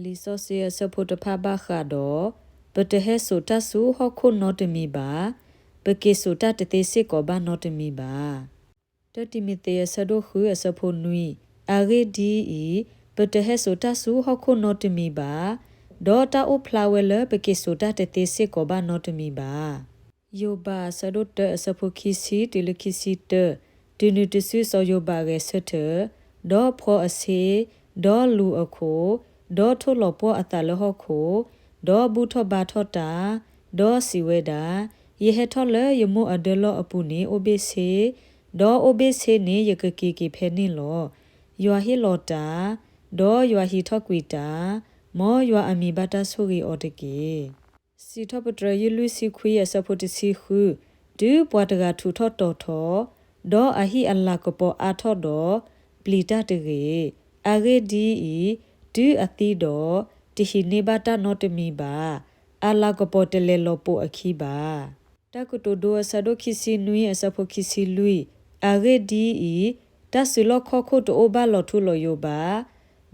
လံာ်စီဆှံအဆၢဖိတဖၣ်ဘၣ်ဃးဒီး ပတဟဲစိာ်တၢ်ဆူဟီၣ်ခိၣ်နီတမံၤဘၣ်, ပက့ၤစိာ်တၢ်တသ့စ့ၢ်ကီးဘၣ်နီတမံၤဘၣ်. တၢတံၤမသ့းအဆၢဒိၣ်ဃုအဆၢဖိနွံ, အဂ့ၢ်ဒ်အံၤ, ပတဟဲစိာ်တၢ်ဆူဟီၣ်ခိၣ်နီတမံၤဘၣ်, ဒီးတၢ်အိၣ်ဖျါဝဲလၢပက့ၤစိာ်တၢ်တသ့စ့ၢ်ကီးဘၣ်နီတမံၤဘၣ်. ယိၤဘးအဆၢဒိၣ်တၢအဆၢဖိခံဆံတုၤလၢခံဆံတၢ, တုၤနုၤတစုစီၤယိၤဘးဂဲၤဆၢထၢၣ်, ဒီးဖှီအဆ့, ဒီးလူၤအခိၣ်, ဒီးထိၣ်လီၤပှီၢ်အသးလၢဟီၣ်ခိၣ်, ဒီးဘူၣ်ထီၣ်ဘါထီၣ်တၢ်, ဒီးစံးဝဲဒၣ်, ယဟဲထီၣ်လၢယမိၢ်အဒၢလီၢ်အပူၤန့ၣ်အိၣ်ဘ့ၣ်ဆ့, ဒီးအိၣ်ဘ့ၣ်ဆ့န့ၣ်ယကက့ၤက့ၤဖဲန့ၣ်လီၤ. ယွၤဟ့ၣ်လီၤတၢ်, ဒီးယွၤဟံးထီၣ်ကွံာ်တၢ်, မ်ယွၤအမံၤဘၣ်တၢ်ဆိၣ်ဂ့ၤအီၤတက့ၢ်. စံးထီၣ်ပတြၢၤယုၢ်လွံၢ်ဆံခွံအဆၢဖိတဆံဃု, တုၤပှၤတဂၤထူးထီၣ်တီၤထီၣ်, ဒီးအဟံၣ်အလၤကပီၤအါထီၣ်ဒီး, ပျံၤတၢ်တဂ့ၤ. အဂ့ၢ်ဒ်အံၤ, တုၤအသံဒီး, တဟံးန့ၢ်ဘၣ်တၢ်နီတမံၤဘၣ်. အလၤကပီၤတလဲၤလီၤပိာ်အခံဘၣ်. တၢ်ကတိၤဒိအဆၢဒိၣ်ခံဆံနွံအဆၢဖိခံဆံလွံၢ်, အဂ့ၢ်ဒ်အံၤ, တၢ်စုလီၢ်ခီၣ်ခိၣ်တအိၣ်ဘၣ်လီၤထူလီၤယိာ်ဘၣ်,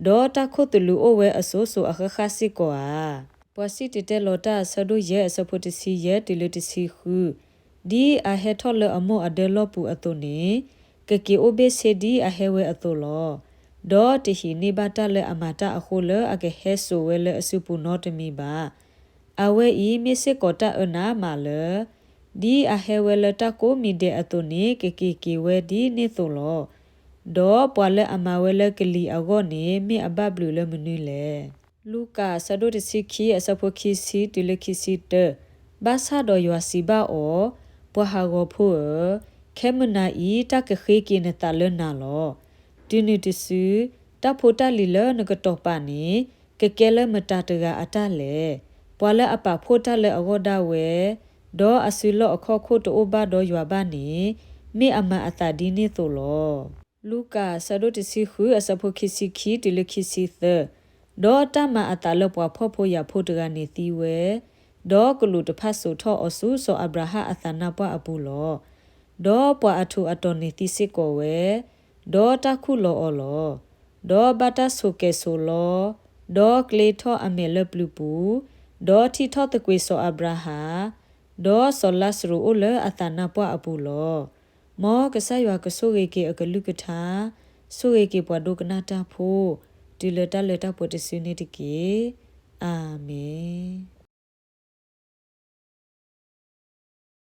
ဒီးတၢ်ခိၣ်သလုးအိၣ်ဝဲအစိၤစိၤအဃၣ်ဃၣ်စ့ၢ်ကီးဧါ. ပှၤစံၣ်တဲၤတဲလီၤတၢ်အဆၢဒိၣ်ယဲၢ်အဆၢဖိတဆံယဲၢ်တုၤလၢတဆံဃု, ဒ်အဟဲထီၣ်လၢအမိၢ်အဒၢလီၢ်ပူၤအသိးန့ၣ်, ကက့ၤအိၣ်ဘ့ၣ်ဆ့ဒ်အဟဲဝဲအသိးလီၤ. ဒီးတဟံးန့ၢ်ဘၣ်တၢ်လၢအမၤတၢ်အဃိလၢအကဟဲစိာ်ဝဲလၢအစုပူၤနီတမံၤဘၣ်. အဝဲအံၤမ့ၢ်စ့ၢ်ကီးတၢ်အၢနးမးလၢ ဒ်အဟဲဝဲလၢတၢ်ကိးမံၤဒဲးအသိးန့ၣ် ကက့ၤက့ၤဝဲဒ်န့ၣ်သိးလီၤ. ဒီးပှၤလၢအမၤဝဲလၢကလံၤအဂီၢ်န့ၣ် မ့ၢ်အဘၣ်ဘျုးလၢမနုၤလဲၣ်. လူၤကၣ်အဆၢဒိၣ်တဆံခံအဆၢဖိခံဆံတုၤလၢခံဆံတၢ, ဘၣ်ဆၣ်ဒီးယွၤစံးဘၣ်အီၤ, ပှၤဟးဂီၤဖိဧၢ, ခဲမုၢ်နၤအံၤတၢ်ကဃ့က့ၤနသးလၢနၤလီၤ. တုၤနုၤတစု, တၢ်ဖိတၢ်လံၤလၢနကတီၤပာ်န့ၣ်, ကကဲလၢမတၤတဂၤအတၢ်လဲၣ်. ပှၤလၢအပာ်ဖှိၣ်တၢ်လၢအဂီၢ်ဒၣ်ဝဲ, ဒီးအစုလီၢ်အခီၣ်ခိၣ်တအိၣ်ဘၣ်ဒီးယွၤဘၣ်န့ၣ်, မ့ၢ်အမၤအသးဒ်န့ၣ်သိးလီၤ. လူၤကၣ်အဆၢဒိၣ်တဆံဃုအဆၢဖိခံဆံခံတုၤလၢခံဆံသၢ, ဒီးတၢ်မၤအသးလၢပှၤဖှီၣ်ဖိယာ်ဖိတဂၤန့ၣ်သံဝဲ, ဒီးကလူးတဖၣ်စိာ်ထီၣ်အီၤဆူစီၤအၤဘြၤဟၣ်အသးနါပှၢ်အပူၤလီၤ. ဒီးပှၤအထူးအတီၤန့ၣ်သံစ့ၢ်ကီးဝဲ, ဒီးတၢ်ခူၣ်လီၤအီၤလီၤ. ဒီးဘၣ်တၢ်ဆိးကဲၤဆိးလီ, ဒီးကျ့ထီၣ်အမဲာ်လၢပျုၤပူၤ, ဒီးထံၣ်ထီၣ်သကွံာ်စီၤအၤဘြၤဟၣ်, ဒီးစီၤလါစရူးအိၣ်လၢအသးနါပှၢ်အပူၤလီၤ. မ်ကစၢ်ယွၤကဆိၣ်ဂ့ၤက့ၤအကလုၢ်ကထါ, ဆိၣ်ဂ့ၤက့ၤပှၤဒိကနၣ်တၢ်ဖိ, တုၤလၢတၢ်လၢတၢ်ပှဲၤတစုန့ၣ်တက့ၢ်. အၤမ့ၣ်.